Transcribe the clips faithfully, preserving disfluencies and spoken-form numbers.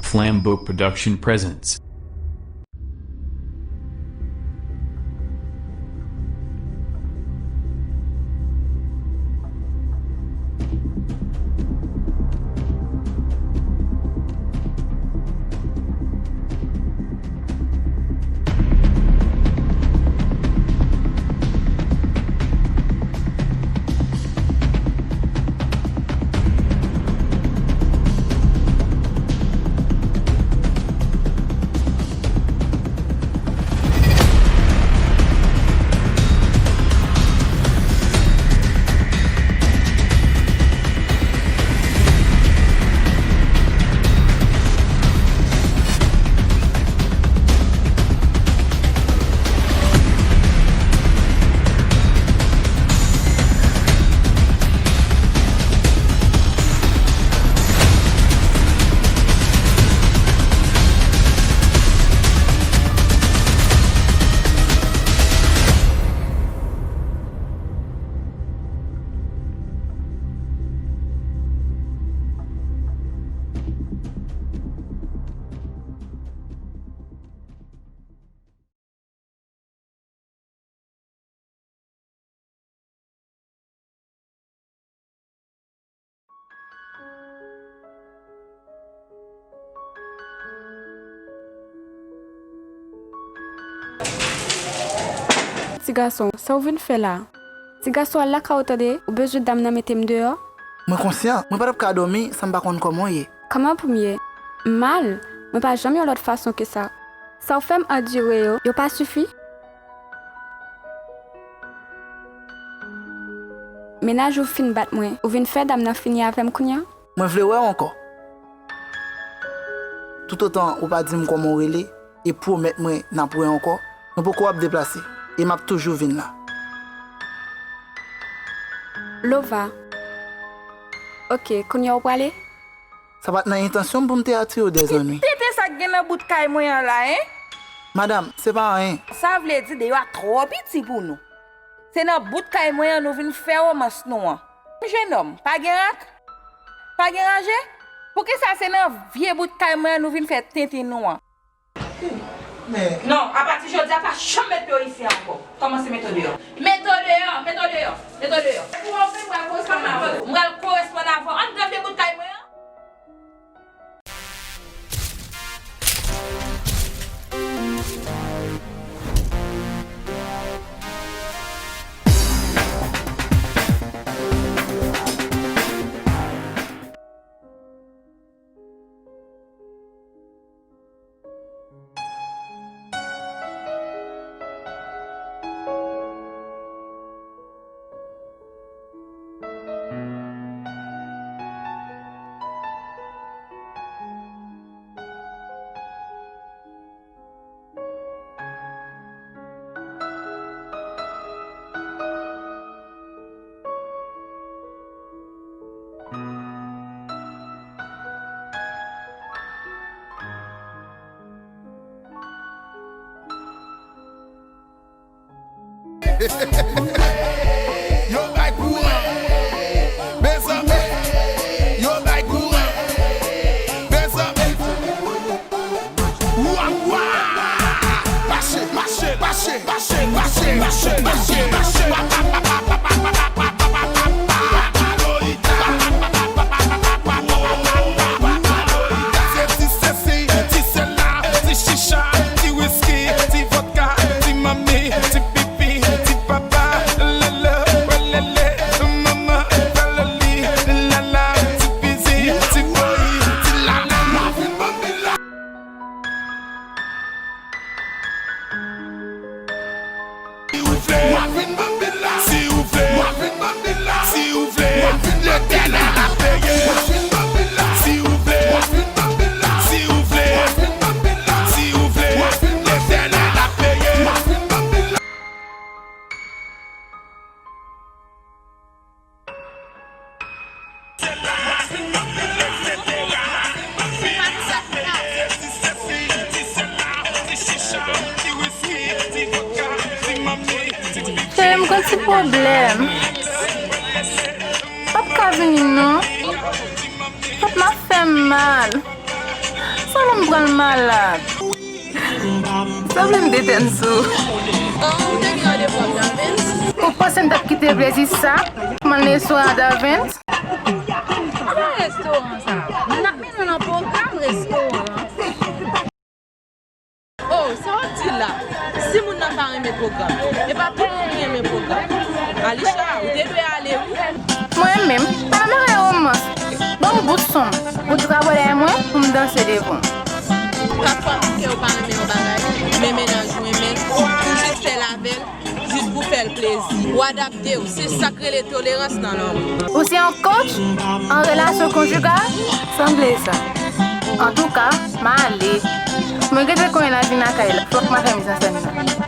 Flambeau Production presents. Ti gason, sa w vin fè la? Ti gason, al lakay ou tande, ou bezwen dam nan mete m deyò? Mwen konsyan, mwen pa t ap ka dòmi san m pa konn kòman w ye. Kòman pou m ye? M mal. Mwen pa janm yon lòt fason ke sa. Sa w fè m andire yo, yo pa sifi? Mennaj ou fin bat mwen, ou vin fè dam nan fini avè m kounye a? Mwen vle wè w ankò. Toutotan ou pa di m kòman w rele e pwomèt mwen n ap wè ankò, nou poko ap deplase e m ap toujou vin la. Lova. Oke, kounye a w prale? Sa pa t nan entansyon m pou m te atire w dè zannwi. Ki tenten sa k gen nan bout kay mwen an la, en? Madanm, se pa anyen. Sa vle di deyò a twò piti pou nou. Se nan bout kay mwen an nou vin fè womans nou an. Jenòm, pa gen rak? Pa gen ranje? Poukisa se nan vye bout kay mwen an nou vin fè tenten nou an? Men. Non, apati jodi a, pa janm met pye w isi a ankò. Kòmanse mete w deyò. Mete w deyò, mete w deyò, mete w deyò. Pou w vin, m pral koresponn avè w. M pral koresponn avè w. Ann nan vye bout kay mwen an. Yo bay kouran. Mezanmi, yo bay kouran. Mezanmi. Wa, wa. Mache, mache, mache, mache. Se ti sesi, ti sela, ti chicha, ti wiski, ti vodka, ti manmi, ti pipi, ti papa, lele, welele, manman, valeli, lala, ti fizi, ti boyi, ti lala. Si ou vle, w ap vin ban m bil la. Si ou vle, w ap vin ban m bil la. Si ou vle, w ap vin ban m bil la. Letènèl ap peye. W ap vin ban m bil la. Si ou vle, w ap vin ban m bil la. Si ou vle, w ap vin ban m bil la. Si ou vle, w ap vin ban m bil la. Letènèl ap peye. W ap vin ban m bil la. Cheri, m gon ti pwoblèm. M p ap ka vini non. Tèt m ap fè m mal. Sa M pral malad. Sanble m te tèn sou. Oh, ou te gen randevou ak Davens? Ou panse m t ap kite plezi sa pou m al nan restoran Davens? Ki restoran sa? N ap mennen w nan pwogram restoran. Oh, sa w ap di la? Si moun nan pa renmen pwogram, e pa tout moun ki renmen pwogram. Alisha, ou te dwe ale, wi. Mwen menm, pa mare romans. Ban m bout son m. Ou di w ka bwè dèyè mwen pou m danse devan w. Pafwa moun kè w pa renmen yon bagay, men mennaj ou renmen, ou jis fè l avè l, jis pou fè l plezi. Ou adapte w, se sa k rele tolerans nan lanmou. Ou se yon coach an relasyon konjigal? Sanble sa. Antouka, m ale. Mwen gentan konnen l ap vin lakay la. Fòk m al fè mizannsèn nan.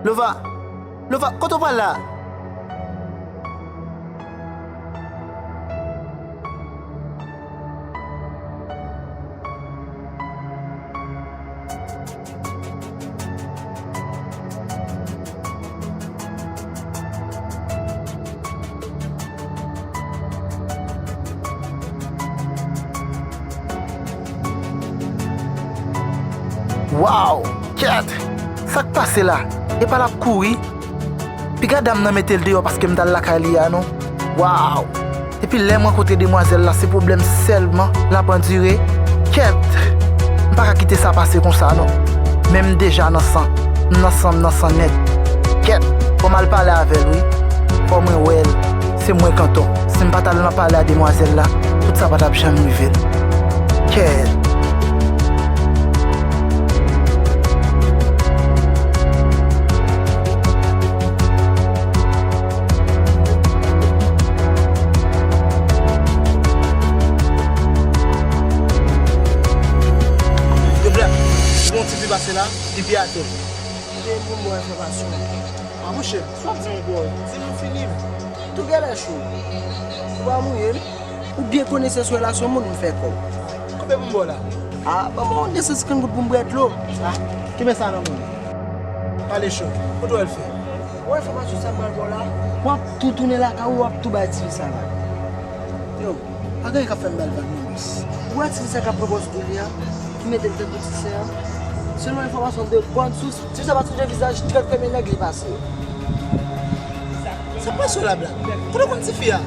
Lova! Lova, kote w pral la? Waw! Kèt! Sa k pase la? Epa l ap kouri? Piga dam nan mete l deyò paske m t al lakay li a non. Waw! Depi lè m rankontre demwazèl la, se pwoblèm sèlman l ap andire. Kèt! M pa ka kite sa pase konsa non. Men m deja nan san. M nan san, m nan san nèt. Kèt! Fò m al pale avè l wi. Fò mwen wè l. Se mwen Kanton. Si m pa t al nan pale a demwazèl la, tout sa pa t ap janm rive l. Kèt! Yo, Black, gon ti fi pase la, pipi atè. Gen moun mwen fè pasyon. A, monchè, sa w ap di ankò? Di m fini. Tou genlè cho. Ou pa mouye l. Ou byen konnen se sou relasyon moun m fè kòb. Konbyen pou m ba w la? A, ban mwen yon de san senkant goud pou m bwè dlo. A, kenbe sa nan men w. Pale cho. Kote w wè l fè? Ou wè enfòmasyon sa m pral ba w la? W ap tou tounen lakay ou, w ap tou bay ti fi sa la. Yo, pa gen anyen k ap fè m ba l vag non, bòs. Ou wè ti fi sa k ap pran pòz pou li a, ki mete l tankou ti sè a? Selon enfòmasyon de bòn sous, ti fi sa pa t sonje vizaj trèt premye nèg li pase yo. Sa k pase w la, Black? Kote w konn ti fi a?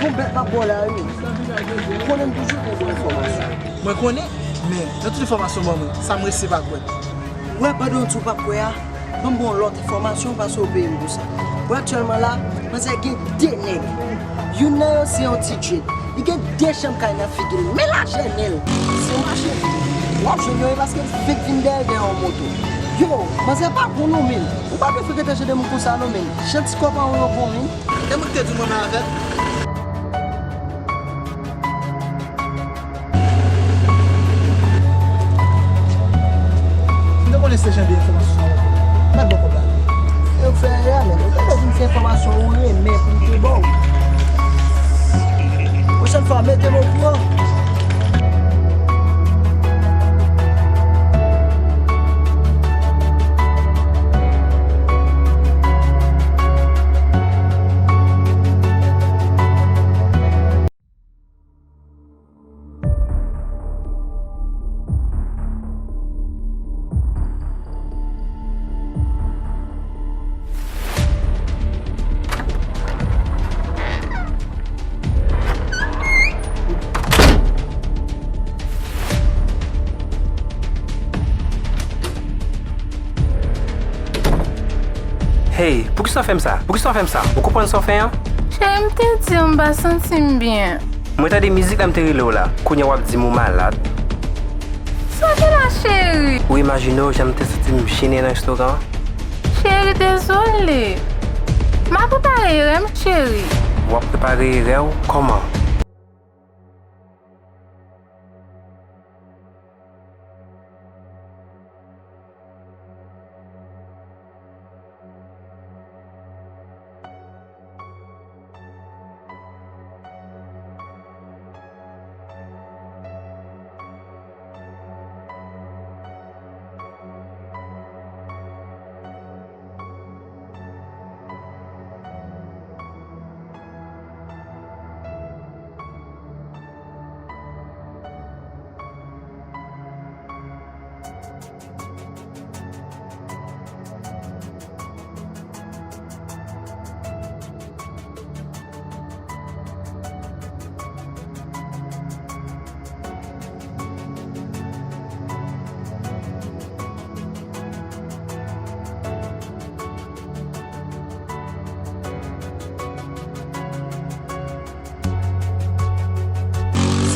Bon, bèt m ap ba w la, wi. Ou konnen m toujou gen bon enfòmasyon. Mwen konnen, men nan tout enfòmasyon w ban mwen, sa m resevwa kwè. Ou wè, pandan w di w p ap kwè a, ban m ba w yon lòt enfòmasyon paske w peye m pou sa. Ou wè, aktyèlman la, manzè gen de nèg. Youn nan yo se yon ti djed. Li gen de chanm kay nan figi l, men lajè nen l. Se yon machin. W ap jwenn yo, e paske l fenk vin dèyè l gen yon moto. Yo, manzè pa bon non, men. Ou pa dwe frekante jan de moun konsa non, men. Jan ti kòb an w yo bon, men. E mwen ki te di w mwen menm avè l. Yo, Black, ou gen yon ti fi pase la, li pye atè. Jan de enfòmasyon sa w ap ba m? Mèt bò kòb la. Yo fè erè, men. Ou genlè vin fè enfòmasyon ou renmen pou m te ba w. Pwochèn fwa, mete m okouran. Hey, poukisa w fè m sa? Poukisa w fè m sa? Ou konprann sa w fè an? Cheri, m te di w m pa santi m byen. Mwen tande mizik la, m te rele w la. Kounye a w ap di m ou malad. Sa w gen la, cheri? Ou imajine w jan m te santi m jennen nan restoran an? Cheri, dezole. M ap repare erè m, cheri. W ap repare erè w? Kòman?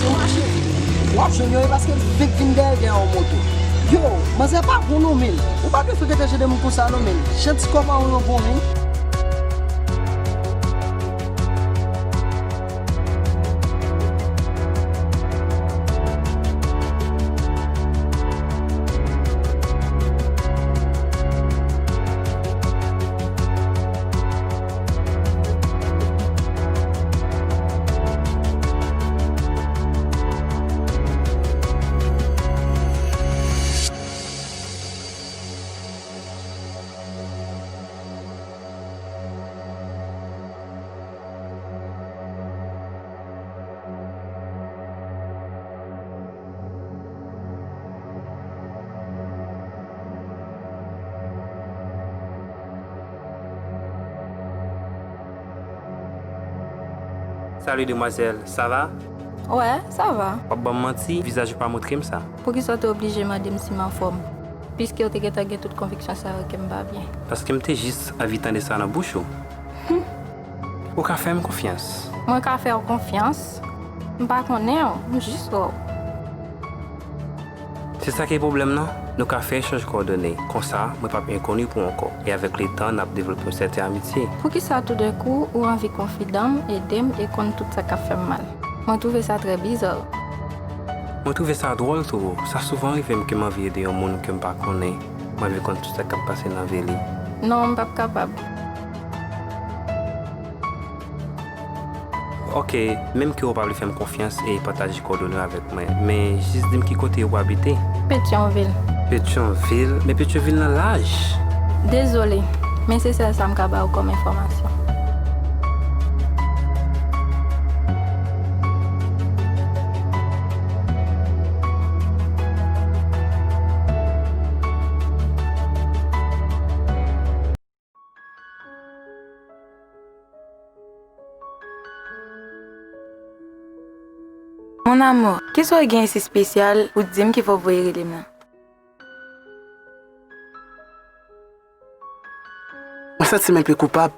Si w mache vit, w ap jwenn yo, e paske l fenk vin dèyè, dèyè yon moto. Yo, manzè pa bon non, men. Ou pa dwe frekante jan de moun konsa non, men. Jan ti kò mawon yo bon, men. Salut demoiselle, ça va? Ouais, ça va. W ap ban m manti, vizaj ou pa montre m sa. Poukisa w te oblije mande m si m anfòm? Piske w te gentan gen tout konviksyon sa yo ke m pa byen. Paske m te jis anvi tande sa nan bouch ou. Ou ka fè m konfyans. Mwen ka fè w konfyans? M pa konnen w, m jis wè w. Se sa ki pwoblèm nan. Nou ka fè echanj kowòdone. Konsa, mwen p ap enkoni pou w ankò. E avèk letan, n ap devlope yon sèten amitye. Poukisa toudenkou ou anvi konfidan m, ede m e konn tout sa k ap fè m mal? Mwen twouve sa trè biza. Mwen twouve sa dwòl tou. Sa souvan rive m ke m anvi ede yon moun ke m pa konnen. Mwen anvi konn tout sa k ap pase nan vi li. Non, m p ap kapab. Ok, menm ke w pa vle fè m konfyans e pataje kowòdone w avèk mwen, men jis di m ki kote ou abite. Petyonvil. Petyonvil? Men Petyonvil nan laj! Dezole, men se sèl sa m ka ba w kòm enfòmasyon. Mon amour, kisa w gen si espesyal pou di m ki fè w voye rele m nan? Mwen santi m enpe koupab.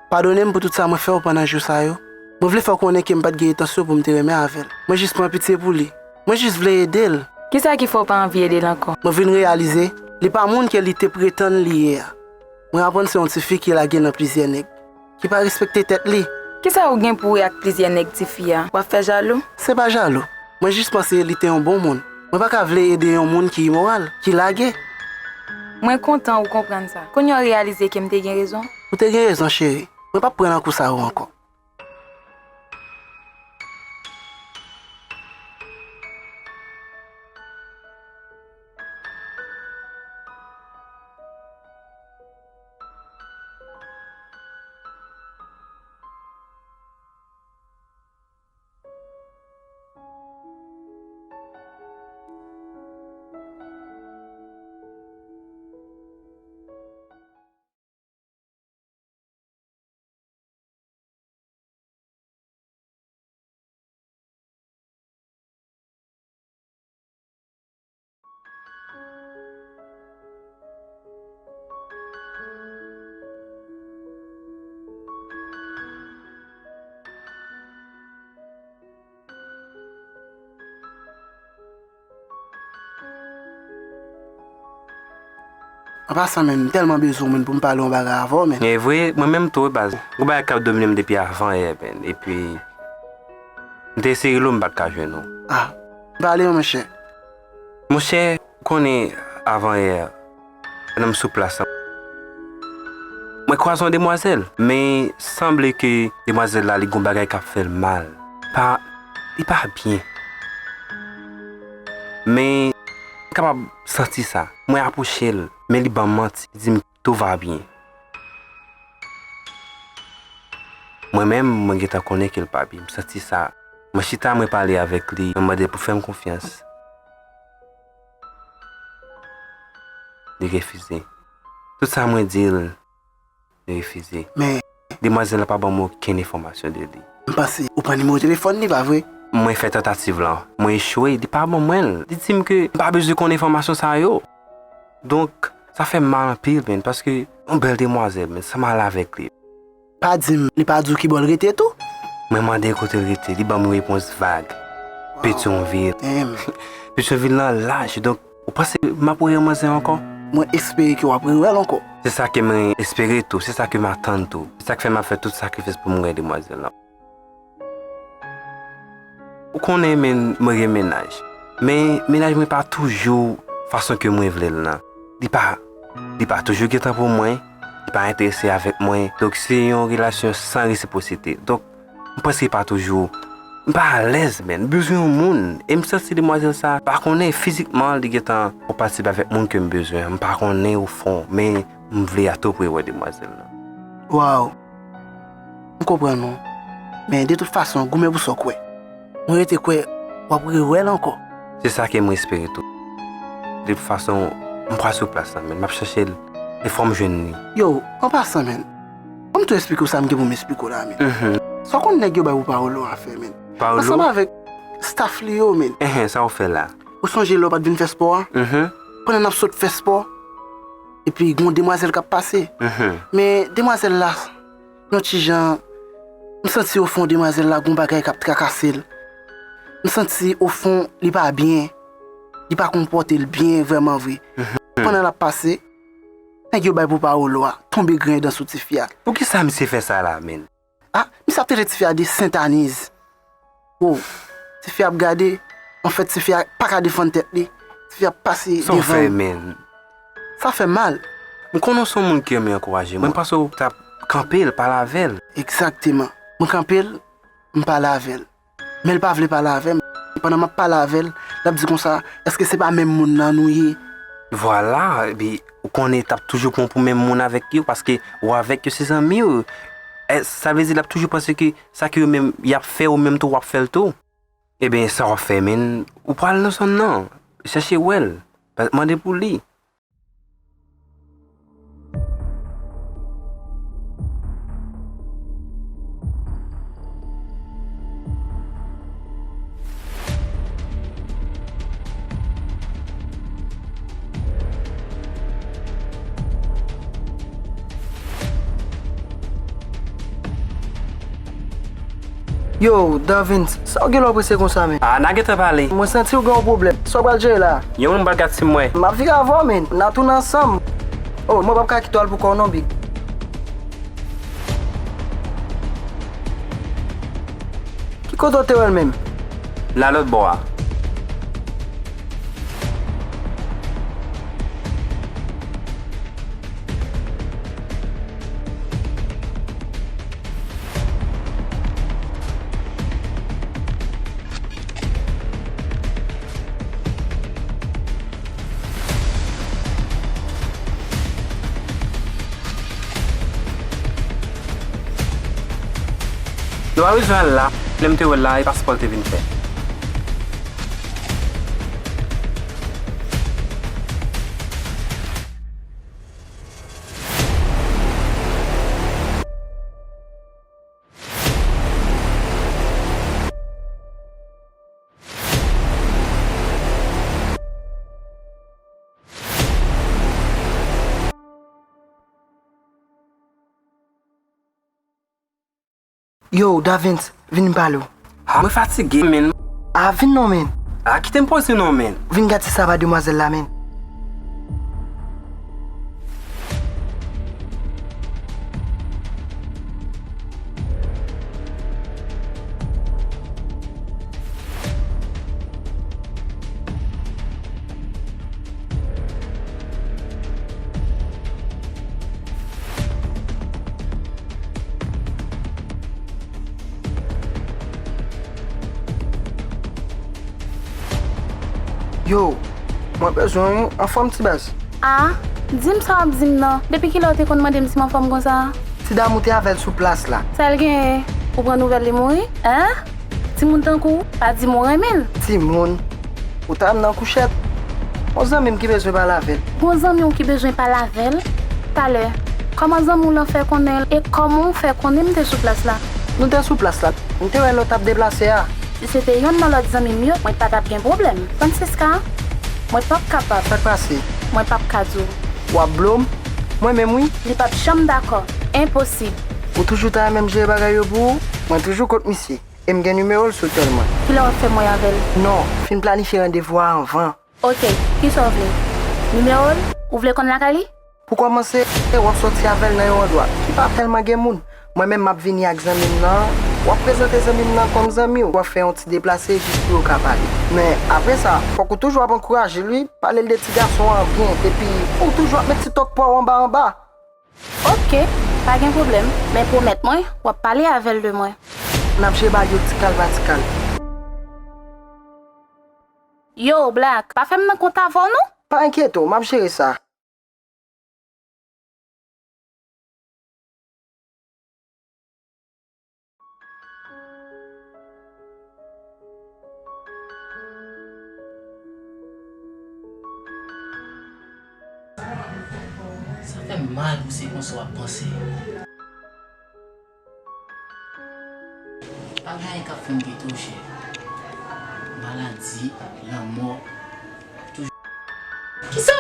Padone m pou tout sa mwen fè w pandan jou sa yo. Mwen vle fè w konnen ke m pa t gen entansyon pou m te renmen avè l. Mwen jis pran pitye pou li. Mwen jis vle ede l. Kisa ki fè w pa anvi ede l ankò? Mwen vin reyalize, li pa moun ke li te pretann li ye a. Mwen aprann se yon tifi ki lage nan plizyè nèg, ki pa respekte tèt li. Kisa ou gen pou wè ak plizyè nèg tifi a? W ap fè jalou? Se pa jalou. Mwen jis panse li te yon bon moun. Mwen pa ka vle ede yon moun ki imoral, ki lage. Mwen kontan ou konprann sa. Kounye a w reyalize ke m te gen rezon? Ou te gen rezon, cheri. Mwen p ap pran nan kou sa yo ankò. An pasan, men, m tèlman bezwen w, men, pou m pale yon bagay avè w, men. E vre, mwen menm tou, wi, baz. Gon bagay k ap domine m depi avan yè, men. Epi, m te eseye rele w, m pa t ka jwenn ou. Ah, pale, monchè. Monchè, ou konnen, avan yè, pandan m sou plas lan, mwen kwaze yon demwazèl, men sanble ke demwazèl la, li gon bagay k ap fè l mal. Pa, li pa byen. Men, m kapab santi sa. Mwen apwoche l, men li ban m manti. Li di m, "Tout va bien." Mwen menm, mwen gentan konnen ke l pa byen. M santi sa. Mwen chita, mwen pale avèk li, mwen mande l pou fè m konfyans. Li refize. Tout sa mwen di l, li refize. Men, demwazèl la pa ban m okenn enfòmasyon de li. M panse ou pran nimewo telefòn li, pa vre? Mwen fè tantativ lan, mwen echwe, li pa ban mwen l. Li di m ke m pa bezwen konn enfòmasyon sa yo. Donk, sa fè m mal anpil, men, paske yon bèl demwazèl, men, sa m al avèk li. Pa di m, li pa di w ki bò l rete tou? Mwen mande l kote l rete, li ban m yon repons vag. Wow. Petyonvil. Damn. Petyonvil lan laj, donk, ou panse m ap rewè manzè ankò? Mwen espere ke w ap rewè l ankò. Se sa ke mwen espere tou, se sa ke m atann tou. Se sa k fè m ap fè tout sakrifis pou m rewè demwazèl lan. Ou konnen, men, mwen gen mennaj. Men mennaj mwen pa toujou fason ke mwen vle l lan. Li pa, li pa toujou gen tan pou mwen. Li pa enterese avèk mwen. Donk, se yon relasyon san resipwosite. Donk, m prèske pa toujou, m pa alèz, men. M bezwen yon moun. E m santi demwazèl sa, pa konnen fizikman li gentan konpatib avèk moun ke m bezwen. M pa konnen o fon, men m vle atouprè wè demwazèl lan. Waw. M konprann ou. Men de tout fason, goumen pou sa w kwè. Mwen rete kwè w ap rewè l ankò. Se sa ke mwen espere tou. De tout fason, m pral sou plas lan, men. M ap chèche l. E fò m jwenn li. Yo, an pasan, men. Ban m tou esplike w sa m gen pou m esplike w la, men. Mhm. Sa w konn nèg yo bay pou Paolo a fè, men. Paolo? Ansanm avèk staff li yo, men. Enhen, sa w fè la? Ou sonje lè w pa t vin fè spò a? Mhm. Pandan n ap sot fè spò, epi gen yon demwazèl k ap pase. Mhm. Men demwazèl la, yon ti jan, m santi o fon demwazèl la gon bagay k ap trakase l. M santi o fon li pa byen. Li pa konpòte l byen vrèman vre. Mhm. Pandan l ap pase, nèg yo bay pou Paolo a, tonbe griyen dan sou tifi a. Poukisa misye fè sa la, men? Ah, misye ap trete tifi a de sentaniz. Wo, tifi a ap gade, anfèt, tifi a pa ka defann tèt li. Tifi a ap pase devan. Sa w fè, men? Sa fè mal. M konnen w se yon moun ki renmen ankouraje moun. Mwen panse w t ap kanpe l, pale avè l. Egzakteman. Mwen kanpe l, m pale avè l. Men l pa vle pale avè m. Pandan m ap pale avè l, l ap di konsa, "Èske se pa menm moun nan nou ye?" Vwala, epi ou konnen t ap toujou pran w pou menm moun avèk yo, paske ou avèk yo se zanmi w. E, sa vle di l ap toujou panse ke sa ke yo menm y ap fè, ou menm tou w ap fè l tou. Ebyen, sa w ap fè, men, ou pral nan zòn nan, chèche wè l, mande pou li. Yo, Darvins, sa w gen lè w prese konsa, men? A, n a gentan pale. Mwen santi w gen yon pwoblèm. Sa w pral jere la? Yon moun pral gad si m wè. M ap vire avè w, men. N a tounen ansanm. Oh, mwen p ap ka kite w al pou kò w non, Big. Ki kote w te wè l menm? L a lòt bò a. Pa bezwen al la, lè m te wè l la, e paspò l te vin fè. Yo, Davens, vin m pale w. A, mwen fatige, menn. A, vin non, menn. A, kite m poze non, menn. Vin gad si sa pa demwazèl la, menn. Yo, mwen bezwen w anfòm ti baz. A, di m sa w ap di m nan. Depi kilè w te konn mande m si m anfòm konsa? Ti damou te avè l sou plas la. Sa l genyen? Ou pran nouvèl li mouri? Hein? Timoun tankou w, pa di m ou renmen l. Timoun? Ou ta m nan kouchèt. Yon zanmi m ki bezwen pale avè l. Gon zanmi w ki bezwen pale avè l? Talè, kòman zanmi w lan fè konnen l e kòman w fè konnen m te sou plas la? Nou te sou plas la. M te wè lè w t ap deplase a. Si se te yonn nan lòt zanmi m yo, mwen pa t ap gen pwoblèm. Francisca, mwen p ap kapab. Sa k pase? Mwen p ap ka di w. W ap blo m? Mwen menm wi. Li p ap janm dakò. Enposib. Ou toujou ta renmen m jere bagay yo pou ou? Mwen toujou kont misye. E m gen nimewo l sou tèl mwen. Kilè w ap fè m wè avè l? Non, fin planifye randevou a anvan. Oke, kisa w vle? Nimewo l? Ou vle konn lakay li? Pou kòmanse, w ap sòti avè l nan yon andwa ki pa tèlman gen moun. Mwen menm m ap vini ak zanmi m nan, w ap prezante zanmi m nan kòm zanmi w, w ap fè yon ti deplase jis pou yo ka pale. Men, apre sa, fòk ou toujou ap ankouraje l wi, pale l de ti gason an byen, epi ou toujou ap met ti tòk pa w anba anba. Oke, pa gen pwoblèm, men pwomèt mwen, w ap pale avè l de mwen. N ap jere bagay yo tikal pa tikal. Yo, Black, pa fè m nan kont avè w non. Pa enkyete w, m ap jere sa. Sa fè m mal pou se konsa w ap panse. Pa gen anyen k ap fè m pito, chè. Maladi, lanmò, toujou. Kisa?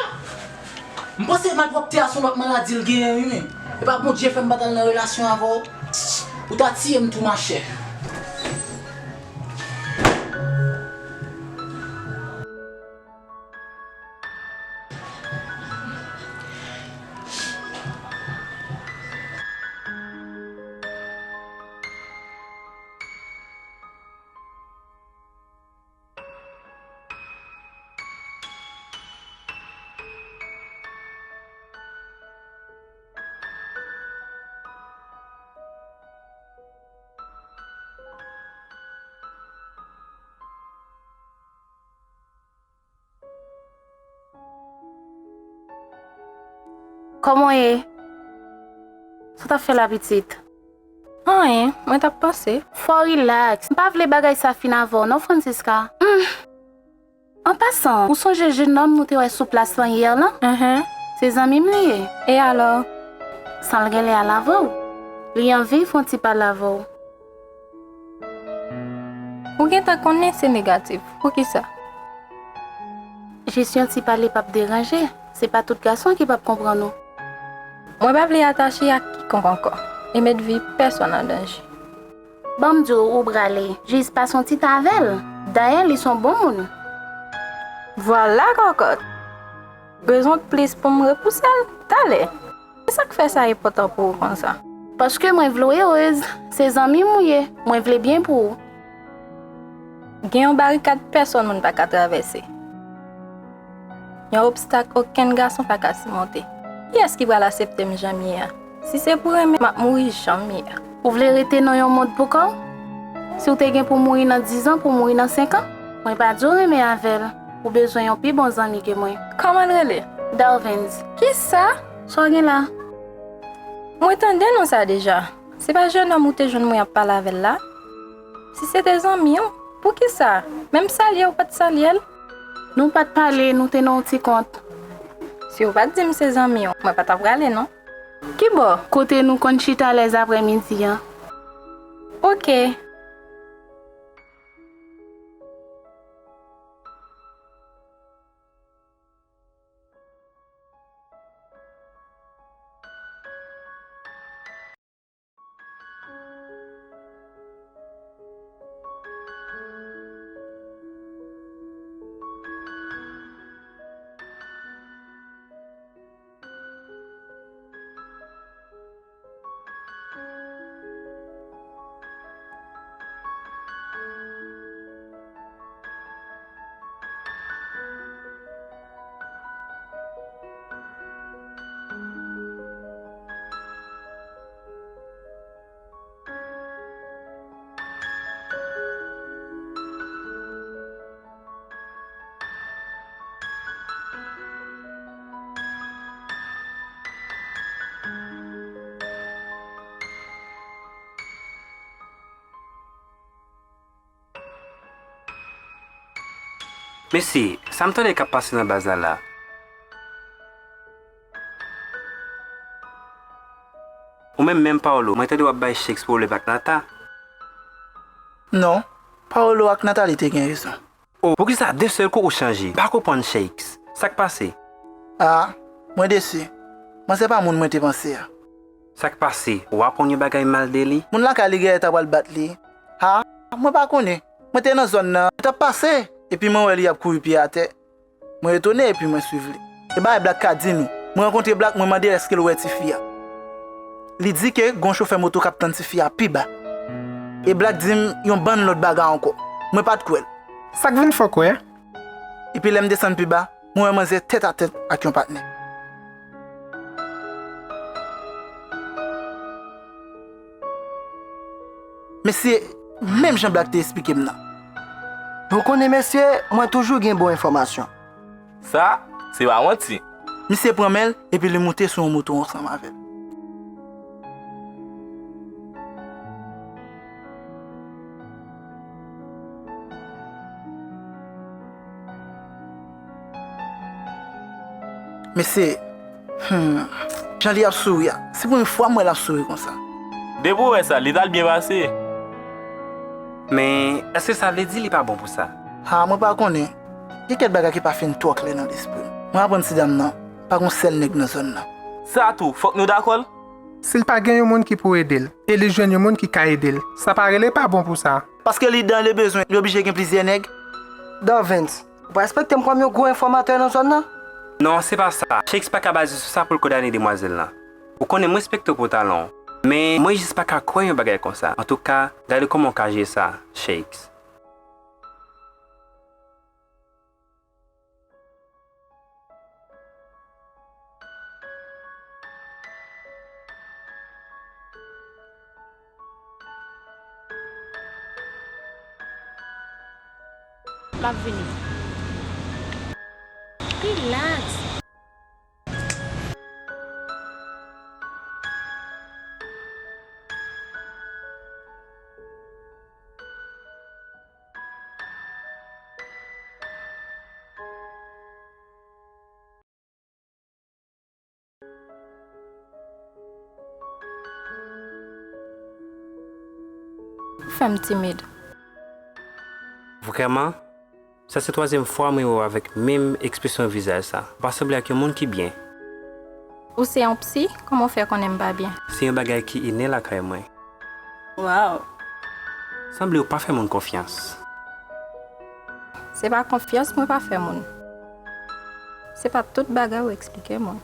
M panse malpwòpte a se yon lòt maladi l genyen, wi, men. E pa Bondye fè m pa t al nan relasyon avè w. Ou ta tiye m tou, machè. Kòman w ye? Sa w t ap fè la, pitit? Anyen, mwen t ap panse. Fò w rilaks. M pa vle bagay sa fin avè w non, Francisca. Hmm. An pasan, ou sonje jenòm nou te wè sou plas lan yè lan? Enhen. Se zanmi m li ye. E alò? San l genlè al avè w. Li anvi fè yon ti pale avè w. Ou gentan konnen se negatif. Poukisa? Jis yon ti pale p ap deranje. Se pa tout gason ki p ap konprann ou. Mwen pa vle atache ak kikonk ankò e met vi pèsonn an danje. Ban m di w, ou prale. Jis pase yon ti tan avè l. Dayè, li se yon bon moun. Vwala kòkòt! Bezwen w t plis pou m repouse l? Talè! Kisa k fè sa enpòtan pou ou konsa? Paske mwen vle w erez. Se zanmi m ou ye. Mwen vle byen pou ou. Gen yon barikad pèsonn moun pa ka travèse. Yon obstak okenn gason pa ka simonte. Kiyès ki pral aksepte m jan m ye a? Si se pou renmen, m ap mouri jan m ye a. Ou vle rete nan yon mond pou kò w? Si w te gen pou mouri nan dizan, pou mouri nan senkan, mwen pa di w renmen avè l. Ou bezwen yon pi bon zanmi ke mwen. Kòman l rele? Darvens. Kisa? Sa w gen la? Mwen tande non sa deja. Se pa jenòm ou te jwenn mwen ap pale avè l la? Si se te zanmi w, poukisa? Menm salye ou pa t salye l? Nou pa t pale, nou te nan yon ti kont. Si w pa t di m se zanmi w, mwen pa t ap rale non. Kibò? Kote nou konn chita lèzaprèmidi an. Oke. Mesye, sa m tande k ap pase nan baz la la? Ou menm menm Paolo, mwen tande w ap bay Shakes pwoblèm ak Nata. Non, Paolo ak Nathalie te gen rezon. Oh, poukisa de sèl kou ou chanje? M pa konprann Shakes. Sa k pase? Ah, mwen desi. Manzè pa moun mwen te panse a. Sa k pase? Ou aprann yon bagay mal de li? Moun lakay li genlè ta pral bat li. Ha? Mwen pa konnen. Mwen te nan zòn nan. Mwen t ap pase. Epi mwen wè li ap kouri pye atè. Mwen etone epi mwen swiv li. E bagay Black ka di nou. Mwen rankontre Black, mwen mande èske l wè tifi a. Li di ke gon chofè moto k ap tann tifi a pi ba. E Black di m yon bann lòt bagay ankò. Mwen pa t kwè l. Sa k vin fè w kwè? Epi lè m desann pi ba, mwen wè manzè tèt a tèt ak yon patnè. Mesye, menm jan Black te esplike m nan. Nou konnen mesye, mwen toujou gen bon enfòmasyon. Sa, se pa manti. Misye pran men l epi li moute sou yon moto ansanm avè l. Mesye, hmm, jan li ap souri a, se premye fwa m wè l ap souri konsa. Depi w wè sa, li t al byen pase. Men, èske sa vle di li pa bon pou sa? Ha, mwen pa konnen. Gen kèk bagay ki pa fin twò klè nan lespri m. Mwen aprann ti dam nan pa gon sèl nèg nan zòn nan. Sa tou, fòk nou dakò l? Si l pa gen yon moun ki pou ede l, e li jwenn yon moun ki ka ede l, sa pa rele pa bon pou sa? Paske li dans le besoin, li oblije gen plizyè nèg? Darvens, ou pa respekte m kòm yon gwo enfòmatè nan zòn nan? Non, se pa sa. Shakes pa ka baze sou sa pou l kondane demwazèl lan. Ou konnen m respekte w pou talan w. Men, mwen jis pa ka kwè yon bagay konsa. Antouka, gade kòman w ka jere sa, Shakes. M ap vini. Rilaks. Fè m timid. Vrèman? Sa se twazyèm fwa mwen wè w avèk menm ekspresyon vizaj sa. Ou pa sanble ak yon moun ki byen. Ou se yon psi? Kòman w fè konnen m pa byen? Se yon bagay ki inen lakay mwen. Waw! Sanble w pa fè moun konfyans. Se pa konfyans mwen pa fè moun. Se pa tout bagay ou eksplike mwen.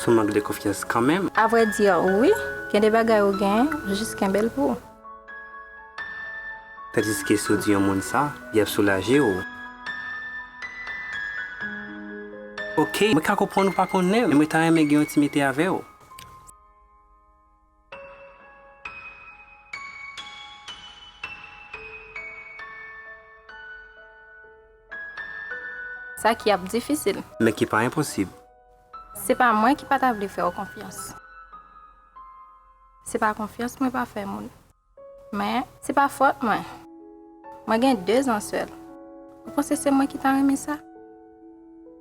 Se yon mank de konfyans kanmenm. Avrèdi, wi. Gen de bagay ou genyen, ou jis kenbe l pou ou. Tandiske si w di yon moun sa, li ap soulaje w. Oke, mwen ka konprann ou pa konnen l, men mwen ta renmen gen yon entimite avè w. Sa ki ap difisil. Men ki pa enposib. Se pa mwen ki pa ta vle fè w konfyans. Se pa konfyans mwen pa fè moun. Men, se pa fòt mwen. Mwen gen de zan sèl. Ou panse se mwen ki ta renmen sa?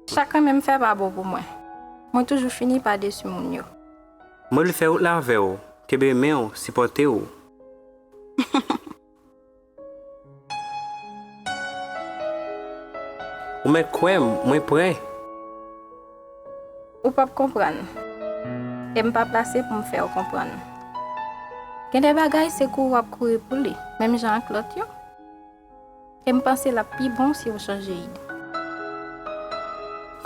Chak renmen m fè pa bon pou mwen. Mwen toujou fini pa desi moun yo. Mwen vle fè wout la avè w, kenbe men w, sipòte w. Ou mèt kwè m, mwen prè. Ou p ap konprann. E m pa plase pou m fè w konprann. Gen de bagay se kouri w ap kouri pou li, menm jan ak lòt yo. E m panse l ap pi bon si w chanje ide.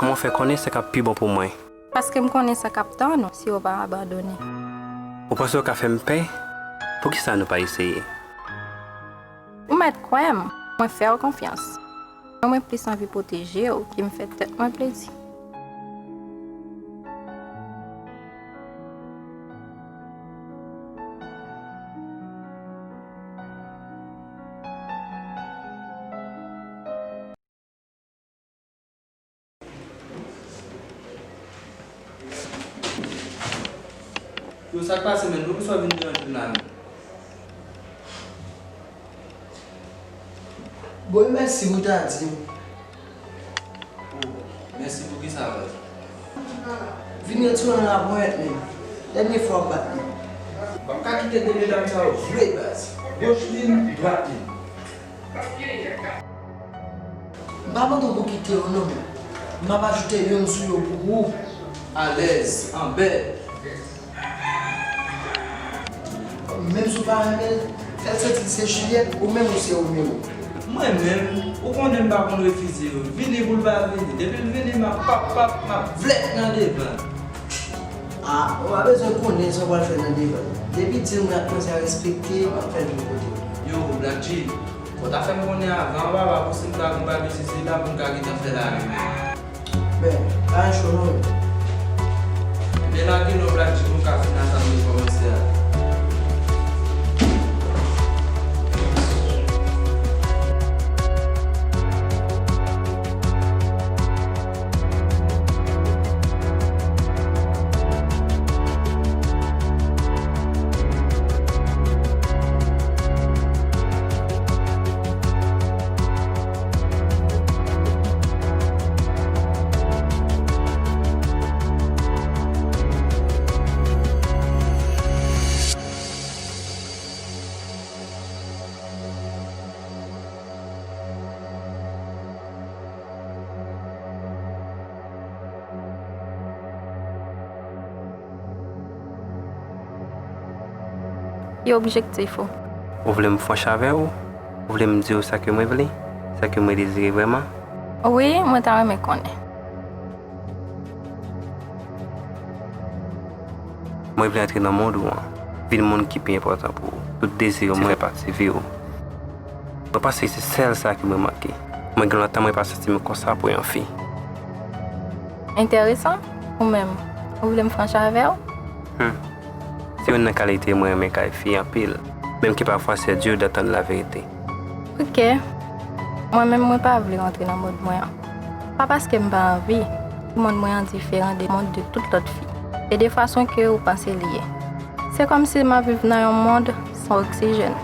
Kòman w fè konnen sa k ap pi bon pou mwen? Paske m konnen sa k ap tann ou si w pa abandone. Ou panse w ka fè m pè? Poukisa nou pa eseye? Ou mèt kwè m, mwen fè w konfyans. Men mwen plis anvi pwoteje w ki m fè tèt mwen plezi. Yo, sa k pase, menm? Poukisa w vin deranje m la menm? Bon, e mèsi pou ta di m. Oh, mèsi pou kisa, baz? Vin retire w nan laponyèt menm. Dènye fwa w bat mwen. M p ap ka kite de medam sa yo jwe, baz. Goch li, dwat li. M pa mande w pou kite yo non, men m ap ajoute youn sou yo pou ou. Alèz, anbè. Menm si w pa renmen l, fè l santi l se Juliette, ou menm ou se Romeo. Mwen menm, ou konnen m pa konn refize yo. Vini pou l pa vini. Depi l vini, m ap pap pap, m ap vlèt nan devan. Ah, ou pa bezwen konnen sa w pral fè nan devan. Depi di l mwen ap kòmanse a respekte, m ap fè l vin kote w. Yo, Black G, fò w ta fè m konnen avan, papa, pou si m ta gon papye sisi la, pou m ka gentan fè lari menm. Men, pa cho non. Men lage non, Black G, pou m ka fin atann li kòmanse a. Ki objektif ou? Ou vle m franch avè w? Ou vle m di w sa ke mwen vle? Sa ke mwen dezire vrèman? Wi, mwen ta renmen konnen. Mwen vle antre nan mond ou an, vin moun ki pi enpòtan pou ou. Tout dezi mwen fè pati vi w. Mwen panse se sèl sa ki mwen manke. Mwen gen lontan mwen pa santi m konsa pou yon fi. Enteresan. Ou menm, ou vle m franch avè w? Hmm. Se youn nan kalite mwen renmen kay fi anpil. Menm ke pafwa se di w d'antann laverite. Ok. Mwen menm, mwen pa vle rantre nan mond mwen an. Pa paske m pa anvi, mond mwen an diferan de mond de tout lòt fi. E de fason ke ou panse li ye. Se kòmsi m ap viv nan yon mond san oksijèn.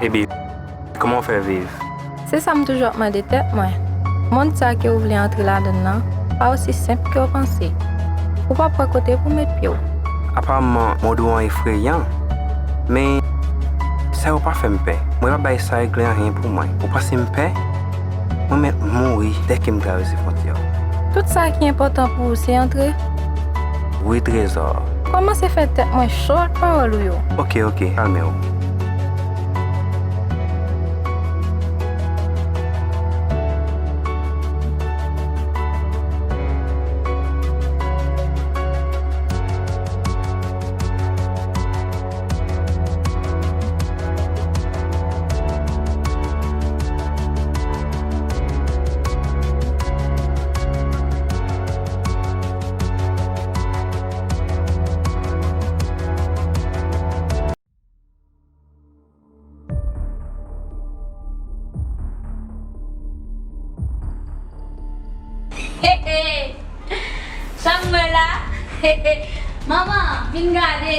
Epi, kòman w fè viv? Se sa m toujou ap mande tèt mwen. Mond sa ke w vle antre ladann nan pa osi senp ke w panse. Ou p ap wè kote pou w met pye w. Aparamman, mond ou an efreyan. Men, sa yo pa fè m pè. Mwen pa bay sa regle anyen pou mwen. Ou panse m pè? Mwen mèt mouri dèke m travèse fwontyè w. Tout sa ki enpòtan pou ou se antre? Wi, trezò. Kòmanse fè tèt mwen cho ak pawòl ou yo. Ok, ok, kalme w. Hey, hey. Sa m wè la? Hey, hey. Manman, vin gade.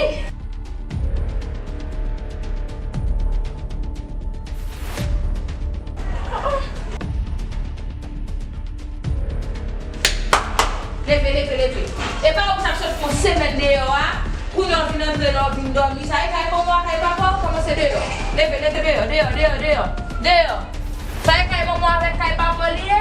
Leve, leve, leve. E pa ou sa k sot fè yon semèn deyò a, kounye a w vin antre la, w vin dòmi. Sa e kay manman w, kay papa w, kòman se deyò? Leve, leve, deyò, deyò, deyò, deyò. Deyò. Sa e kay manman w avèk kay papa w li ye?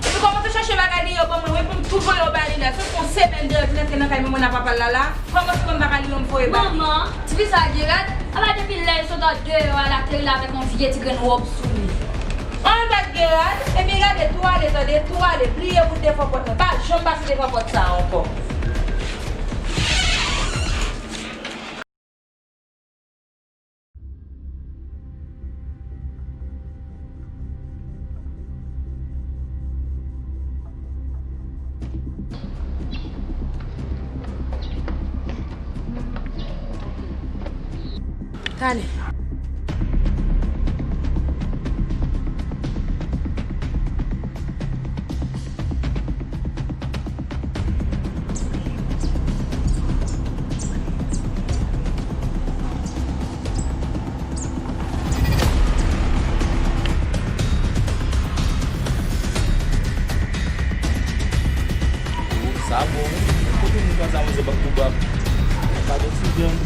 Epi kòmanse chache bagay deyò ban mwen, wi, pou m tou voye w ba li nèt. Sot fè yon semèn deyò, vin antre nan kay manman w ak papa l la la. Kòman se mwen m pa ka li yon foye ba li? Manman, ti fi sa gen rad, ala depi lè l sot andeyò a l ateri la avèk yon vye ti grenn wòb sou li. An, l pa t gen rad, ebyen gade, tou ale, tande, tou ale, bliye bout devan pòt mwen, pa janm pase devan pòt sa a ankò. Talè. Sa bon, wi. Kote moun konsa manzè bak pou bak? Pa gen ti vyann.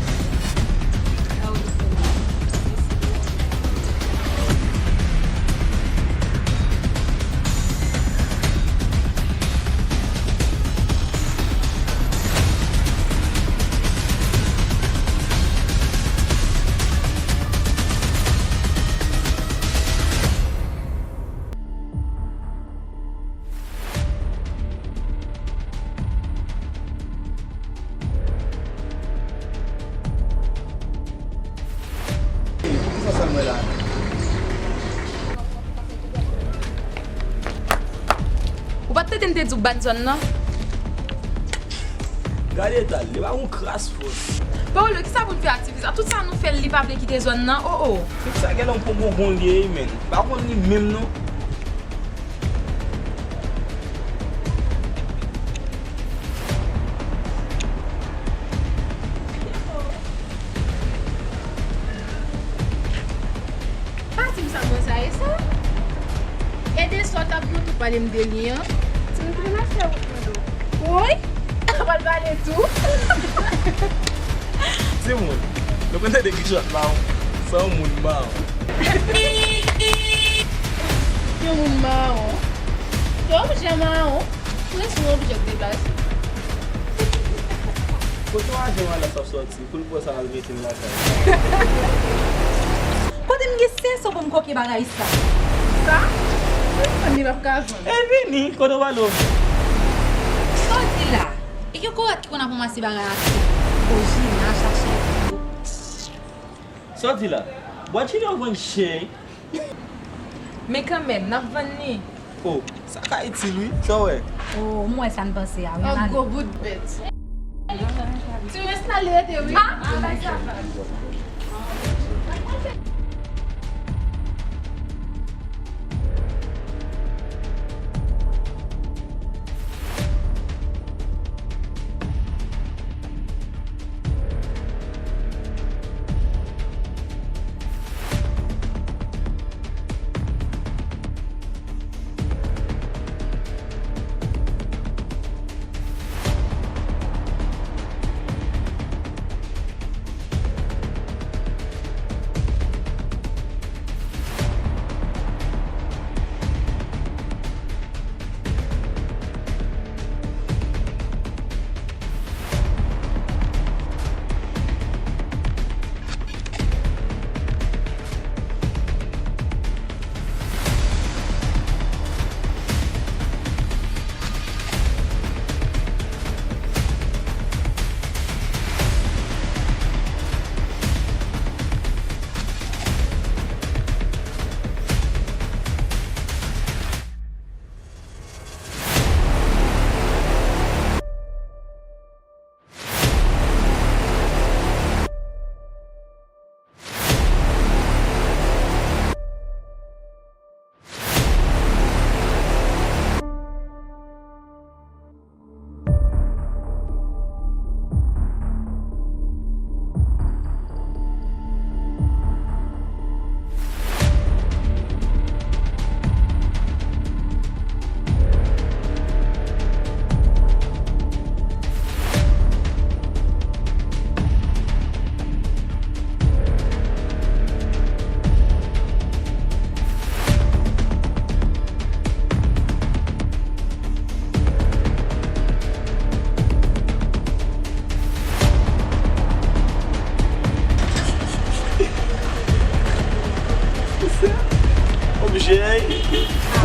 Poukisa sa l mwen la? Ou pa t tande m te di w ban zòn nan? Gade eta l, li pa gon kras fòs. Paolo, kisa pou n fè ak ti fi sa? Tout sa nou fè l, li pa vle kite zòn nan, o o. Fi sa genlè yon pon gongon li ye, wi, menn. Pa konn li menm, non. Pa di m sa konsa e sa. E de sa w t ap montre w pale m de li an. Timoun, ki moun ap fè wout mwen do? Woy! Sa pral pale tou. Timoun, nou konn tande ki chat mawon? Se yon moun mawon. Yon moun mawon. Yon jan mawon. Prens ou oblije deplase. Kote w ajan w alè s ap sòti? Pou l pran sa al mete l lakay. Kote m gen sèso pou m koke bagay sa? Sa? Mwen konn li p ap ka jwenn. E vini, kote w ale w? Sa w di la? E gen korèt ki konn ap ranmase bagay ak ou. Ojina, chache. Sa w di la? Bwa Jina vann chè. Men kanmenm, n ap vann li. O, sa ka itil wi, sa w wè? O, m wè sa n panse a wi. An gwo bout bèt. Ti rès la li rete wi. A, a bay sa vag. Jay,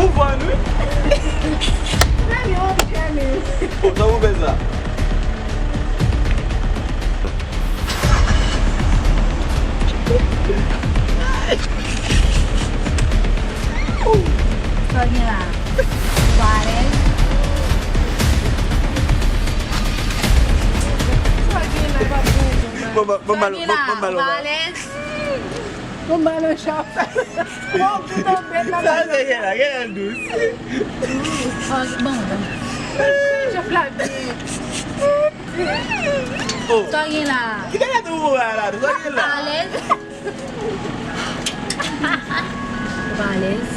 ou bon, wi. Jay, ou jay. O, sa ou fè sa? Sa w gen la? Ou pa alèz? Sa w gen la? Bon, bon, bon, Sa w gen la? Ou pa alèz? Bon, ba nan chòp. Bon, pito bèt nan Sa se gen la, gen l dous. Ok, bon, bon. Chòp la byen. Oh. Sa w gen la? Ki gade tou ou la, sa w gen la? Alèz. Ou pa alèz?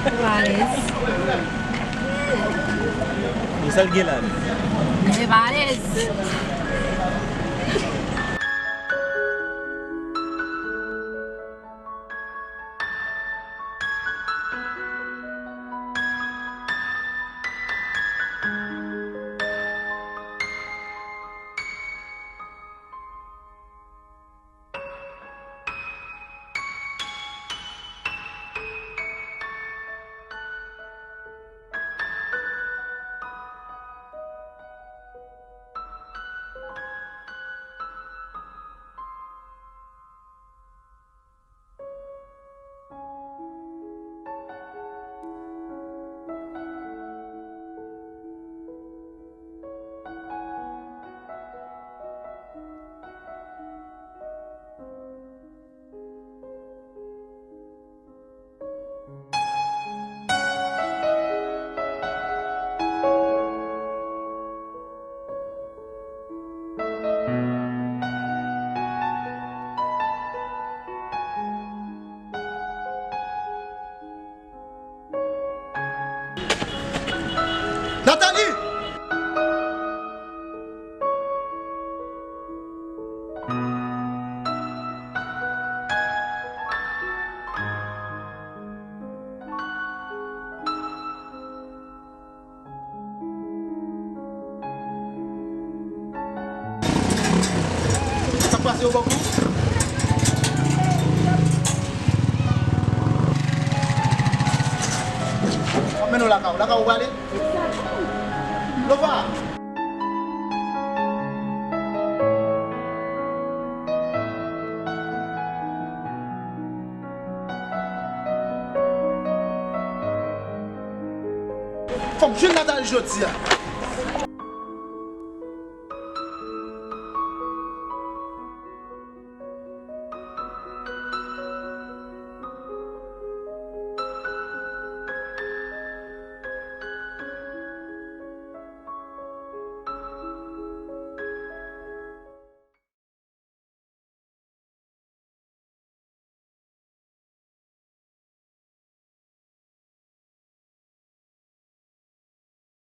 Ou pa alèz? Bon, sa l gen la menm? Mwen pa alèz. Nathalie! Sa k pase yo bòk ou? M ap mennen w lakay ou. Lakay ou prale? Lova! Fò m jwenn Nathalie jodi a.